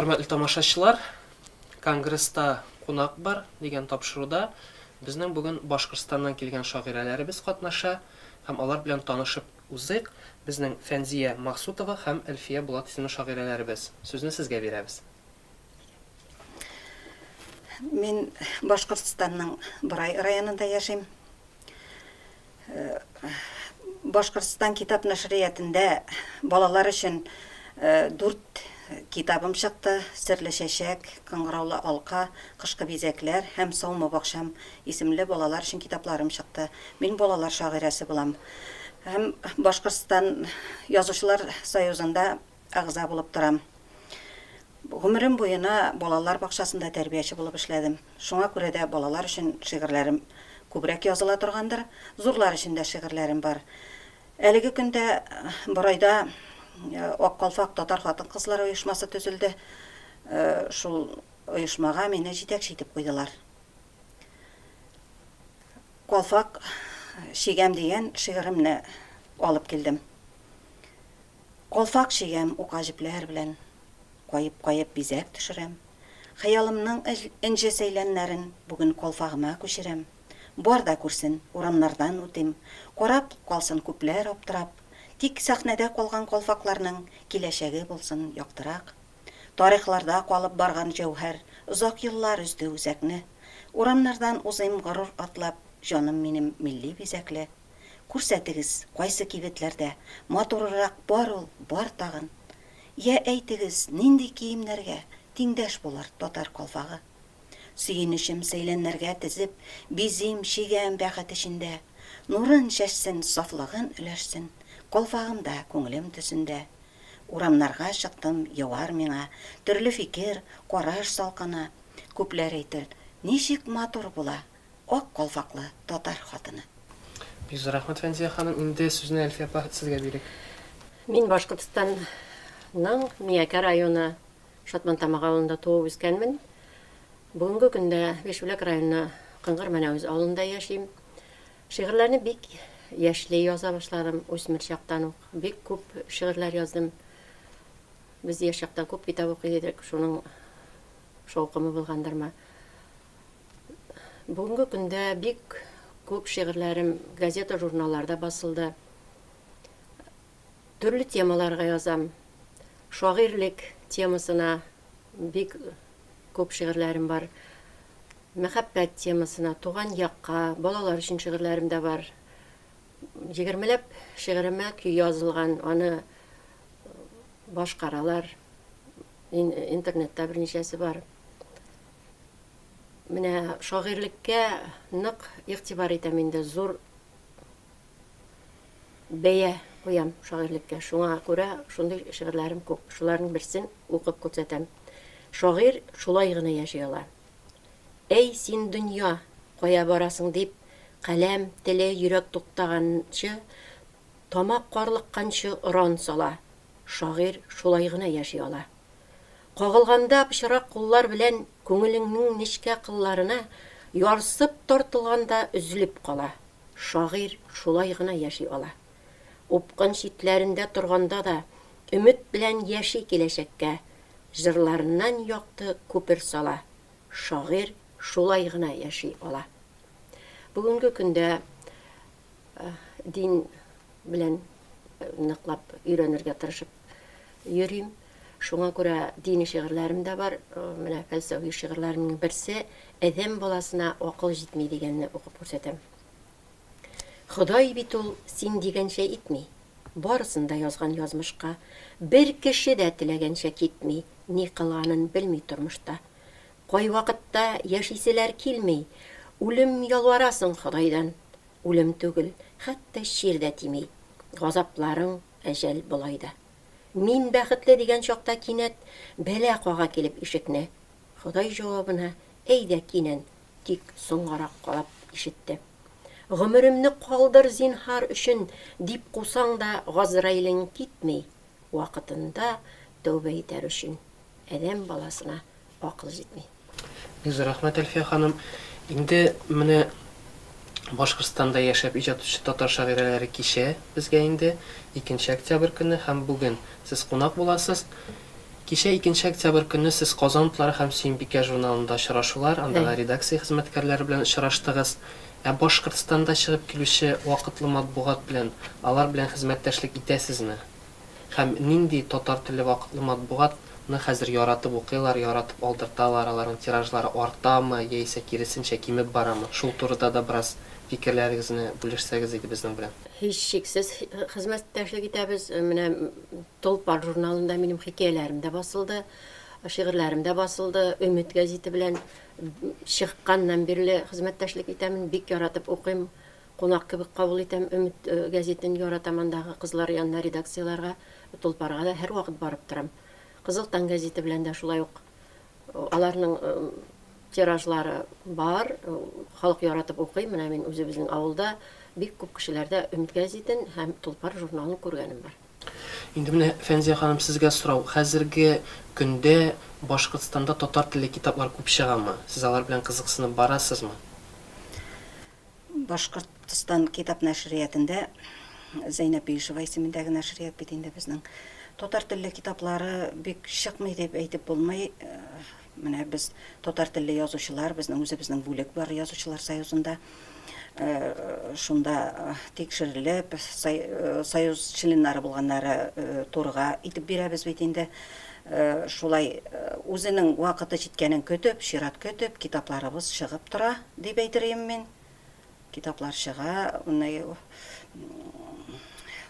Хөрмәтле тамашачылар, Конгресста кунак бар дигән тапшыруда безнең бүген Башкортстаннан килгән шагыйрәләребез катнаша һәм алар белән танышып узыйк. Безнең Фәнзия Максутова һәм Әлфия Булат исемле шагыйрәләребез. Сүзне сезгә бирәбез. Мин Башкортстанның Борай районында яшим. Башкортстан китап нәшриятендә балалар өчен дүрт китабым чыкты. Серле чәчәк, Кыңгыраулы алка, Кышкы бизәкләр һәм Саумы бакчам исемле балалар өчен китапларым чыкты. Мин балалар шагыйрәсе булам. Һәм Башкортстан Язучылар союзында әгъза булып торам. Гомерем буена балалар бакчасында тәрбияче булып эшләдем. Шуңа күрә дә балалар өчен шигырьләрем күбрәк языла торгандыр. Зурлар өчен дә шигырьләрем бар. Әлеге көндә Борайда Ак калфак татар хатын-кызлары оешмасы төзелде. Шул оешмага мине җитәкче итеп куйдылар. Калфак чигәм дигән шигыремне алып килдем. Калфак чигәм ука җепләр белән, Каеп-каеп бизәк төшерәм. Хыялымның энҗе сәйләннәрен Бүген калфагыма күчерәм. Бар да күрсен, урамнардан үтим, Карап калсын күпләр аптырап. Тик сәхнәдә калган калфакларның Киләчәге булсын яктырак. Тарихларда калып барган җәүһәр Озак еллар өзде үзәкне. Урамнардан узыйм горур атлап, Җаным минем милли бизәкле. Күрсәтегез, кайсы кибетләрдә матурырак бар ул, бар тагын. Йә әйтегез, нинди киемнәргә тиңдәш булыр татар калфагы? Сөенечем сәйләннәргә тезеп, бизим, чигәм бәхет эчендә. Нурын чәчсен, сафлыгын өләшсен, калфагым да күңелем төсендә. Урамнарга чыктым, явар миңа төрле фикер, караш салкыны. Күпләр әйтер, ничек матур була Ак калфаклы татар хатыны. Бик зур рәхмәт, Фәнзия ханым. Инде сүзне Әлфия апа сезгә бирик. Мин Башкортстанның Миякә районы Шатмантамак авылында туып үскәнмен. Бүгенге көндә Бишбүләк районы Кыңгыр Мәнәвез авылында яшим. Шигырьләрне бик яшьли яза башладым, үсмер чактан ук. Бик күп шигырьләр яздым. Без яшь чакта күп китап укый идек, шуның шаукымы булгандырмы. Бүгенге көндә бик күп шигырьләрем газета-журналларда басылды. Төрле темаларга язам. Шагыйрьлек темасына бик күп шигырьләрем бар. Мәхәббәт темасына, туган якка, балалар өчен шигырьләрем дә бар. Егермеләп шигыремә көй язылган, аны башкаралар. Интернетта берничәсе бар. Менә шагыйрьлеккә нык игътибар итәм инде, зур бәя куям шагыйрьлеккә. Шуңа күрә шундый шигырьләрем күп. Шуларның берсен укып күрсәтәм. Шагыйрь шулай гына яши ала. Әй, син дөнья, кая барасың дип, каләм, теле, йөрәк туктаганчы, тамак карлыкканчы оран сала. Шагыйрь шулай гына яши ала. Кагылганда пычрак куллар белән күңелеңнең нечкә кылларына ярсып тартылганда өзелеп кала. Шагыйрь шулай гына яши ала. Упкын читләрендә торганда да өмет белән яши киләчәккә, җырларыннан якты күпер сала. Шагыйрь шулай гына яши ала. Бүгенге көндә дин белән ныклап өйрәнергә тырышып йөрим. Шуңа күрә дини шигырьләрем дә бар. Менә фәлсәфи шигырьләремнең берсе Адәм баласына акыл җитми дигәнне укып күрсәтәм. Ходай бит ул син дигәнчә итми. Барысын да язган язмышка. Бер кеше дә теләгәнчә китми, ни кылганын белми тормышта. Кайвакытта яшиселәр килми, үлем ялварасың Ходайдан. Үлем түгел, хәтта чир дә тими, газапларың әҗәл болай да. Мин бәхетле дигән чакта кинәт бәла кага килеп ишекне. Ходай җавабына, әйдә кинән, тик соңгарак калап ишетте. Гомеремне калдыр зинһар өчен, дип кусаң да Газраилең китми, вакытында тәүбә итәр өчен адәм баласына акыл җитми. Бик зур рәхмәт, Әлфия ханым. Инде менә Башкортстанда яшәп иҗат итүче татар шагыйрәләре кичә безгә инде, икенче октябрь көне һәм бүген сез кунак буласыз. Кичә икенче октябрь көнне сез Казан утлары һәм Сөембикә журналында очрашулар, андагы редакция хезмәткәрләре белән очраштыгыз. Ә Башкортстанда чыгып килүче вакытлы матбугат белән, алар белән хезмәттәшлек итәсезме? Һәм нинди татар телле вакытлы матбугат ны хәзер яратып укыйлар, яратып алдырталар, аларның тиражлары артамы, яисә киресенчә кимеп барамы? Шул турыда да бераз фикерләрегезне бүлешсәгез иде безнең белән. Һичшиксез хезмәттәшлек итәбез. Менә Толпар журналында минем хикәяләрем дә басылды, шигырьләрем дә басылды. Өмет гәзите белән чыкканнан бирле хезмәттәшлек итәмен, бик яратып укыйм, кунак кебек кабул итәм Өмет гәзитен, яратам андагы кызлар янына редакцияләргә, Толпарга да һәрвакыт барып торам. Кызыл таң гәзите белән дә шулай ук. Аларның тиражлары бар, халык яратып укый. Менә мин үзебезнең авылда бик күп кешеләрдә Өмет гәзитен һәм Толпар журналын күргәнем бар. Инде менә, Фәнзия ханым, сезгә сорау. Хәзерге көндә Башкортстанда татар телле китаплар күп чыгамы? Сез алар белән кызыксынып барасызмы? Башкортстан китап нәшриятендә Зәйнәп Биишева исемендәге нәшрият бит инде безнең. Татар телле китаплары бик чыкмый дип әйтеп булмый. Менә без татар телле язучылар, безнең үзебезнең бүлек бар Язучылар союзында. Шунда тикшерелеп, союз членнары булганнары турыга итеп бирәбез бит инде. Шулай үзенең вакыты җиткәнен көтеп, чират көтеп, китапларыбыз чыгып тора, дип әйтер идем мин. Китаплар чыга,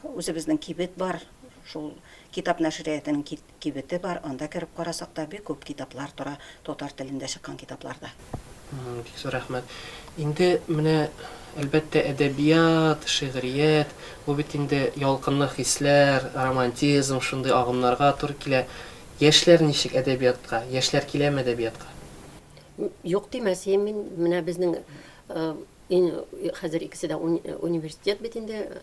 үзебезнең кибет бар, шул китап нәшриятының кибете бар, анда кереп карасак та бик күп китаплар тора, татар телендә чыккан китаплар да. Бик зур рәхмәт. Инде менә, әлбәттә, әдәбият, шигърият, бу бит инде ялкынлы хисләр, романтизм, шундый агымнарга туры килә. Яшьләр ничек әдәбиятка? Яшьләр киләме әдәбиятка? Юк димәс идем мин. Менә безнең хәзер икесе дә университет бит инде.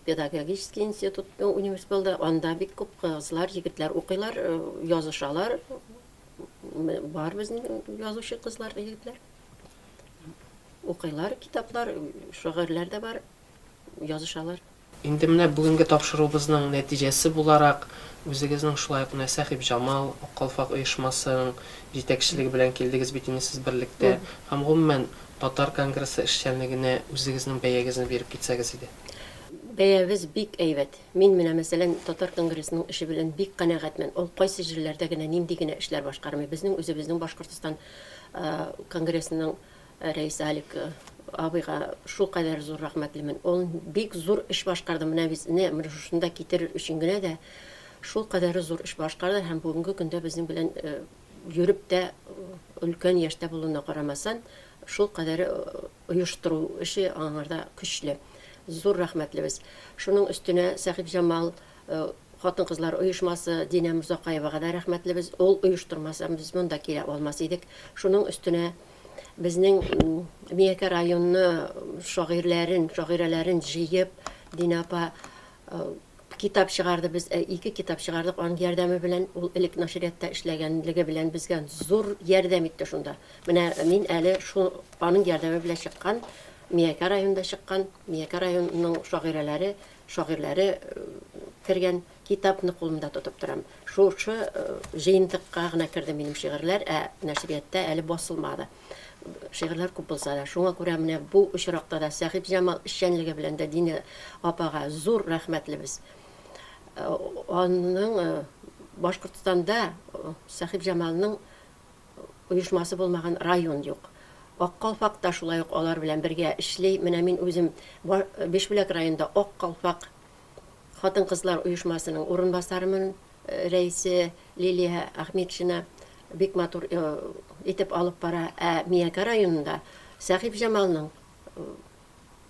Педагогический институт университет булды. Анда бик күп кызлар, егетләр укыйлар, язышалар. Бар безнең язучы кызлар, егетләр. Укыйлар китаплар, шагыйрьләр дә бар, язышалар. Инде менә бүгенге тапшыруыбызның нәтиҗәсе буларак, үзегезнең шулай ук менә Сәхибҗамал, Ак калфак оешмасының җитәкчелеге белән килдегез бит инде сез берлектә. Һәм гомумән, Татар конгрессы эшчәнлегенә үзегезнең бәягезне биреп китсәгез иде. Бәябез бик әйбәт. Мин менә, мәсәлән, Татар конгрессының эше белән бик канәгатьмен. Ул кайсы җирләрдә генә нинди генә эшләр башкармый. Безнең үзебезнең Башкортстан конгрессының рәисе Алик абыйга шулкадәр зур рәхмәтлемен. Ул бик зур эш башкарды. Менә безне менә шушында китерер өчен генә дә шулкадәр зур эш башкарды һәм бүгенге көндә безнең белән йөреп тә өлкән яшьтә булуына карамастан, шул кадәр оештыру эше аңарда көчле. Зур рәхмәтлебез. Шуның өстенә Сәхибҗамал хатын-кызлар оешмасы Динә Морзакаевага да рәхмәтлебез. Ул оештырмаса, без монда килә алмас идек. Шуның өстенә безнең Миякә районы шагыйрьләрен, шагыйрәләрен җыеп, Динә апа Китап чыгарды, без ике китап чыгардык аның ярдәме белән. Ул элек нәшриятта эшләгәнлеге белән безгә зур ярдәм итте шунда. Менә мин әле шул аның ярдәме белән чыккан, Миякә районында чыккан, Миякә районының шагыйрәләре, шагыйрьләре кергән китапны кулымда тотып торам. Шушы җыентыкка гына керде минем шигырьләр, ә нәшриятта әле басылмады. Шигырьләр күп булса да. Шуңа күрә менә бу очракта да Сәхибҗамал эшчәнлеге белән дә Динә апага зур рәхмәтлебез. Аның Башкортстанда Сәхибҗамалның оешмасы булмаган район юк. Ак калфак та шулай ук алар белән бергә эшли. Менә мин үзем Бишбүләк районында Ак калфак хатын-кызлар оешмасының урынбасарымын. Рәисе Лилия Ахметшина бик матур итеп алып бара. Ә Миякә районында Сәхибҗамалның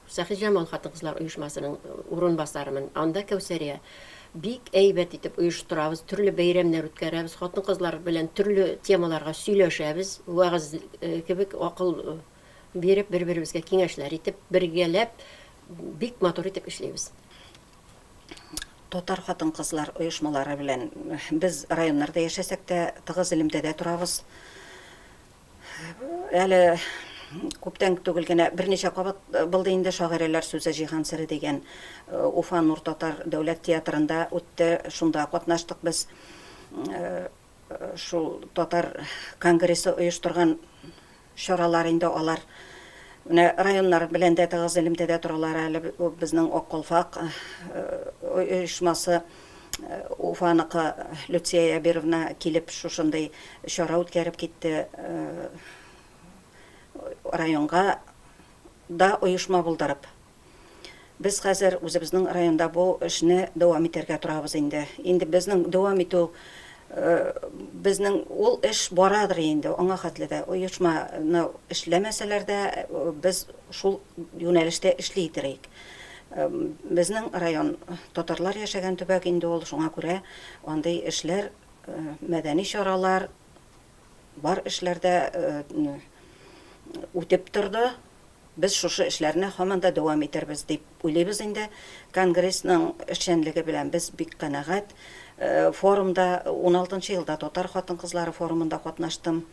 Сәхибҗамал хатын-кызлар оешмасының урынбасарымын. Анда Кәүсәрия бик әйбәт итеп оештырабыз, төрле бәйрәмнәр үткәрәбез, хатын-кызлар белән төрле темаларга сөйләшәбез, вәгазь кебек акыл биреп, бер-беребезгә киңәшләр итеп, бергәләп бик матур итеп эшлибез. Татар хатын-кызлар оешмалары белән без районнарда яшәсәк тә, тыгыз элемтәдә торабыз. Әле күптән түгел генә берничә кабат булды инде Шагыйрәләр сүзе җиһан сере дигән Уфа Нур татар дәүләт театрында үтте. Шунда катнаштык без. Шул татар конгрессы оештырган чаралар инде алар. Менә районнар белән дә тыгыз элемтәдә торалар әле. Безнең Ак калфак оешмасы Уфаныкы Люция Ябировна килеп шушындый чара үткәреп китте. Районга да оешма булдырып. Без хәзер үзебезнең районда бу эшне дәвам итәргә торабыз инде. Инде безнең дәвам итү, безнең ул эш барадыр инде, аңа хәтле дә оешманы эшләмәсәләр дә, без шул юнәлештә эшли итерик. Безнең район татарлар яшәгән төбәк инде ул, шуңа күрә андый эшләр, мәдәни чаралар, бар эшләр дә үтеп торды. Без шушы эшләрне һаман да дәвам итәрбез дип уйлыйбыз инде. Конгрессның эшчәнлеге белән без бик канәгать. Форумда, уналтынчы елда татар хатын-кызлары форумында катнаштым.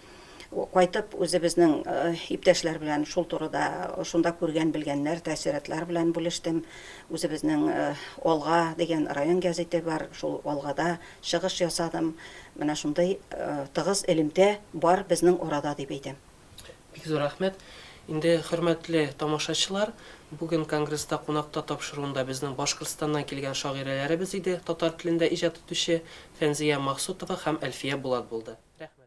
Кайтып, үзебезнең иптәшләр белән шул турыда, шунда күргән-белгәннәр, тәэссоратлар белән бүлештем. Үзебезнең Алга дигән район гәзите бар, шул Алгада чыгыш ясадым. Менә шундый тыгыз элемтә бар безнең арада дип әйтәм. Бик зур рәхмәт. Инде, хөрмәтле тамашачылар, бүген Конгресста кунакта тапшыруында безнең Башкортстаннан килгән шагыйрәләребез иде, татар телендә иҗат итүче Фәнзия Максутова һәм Әлфия Булат булды. Рәхмәт.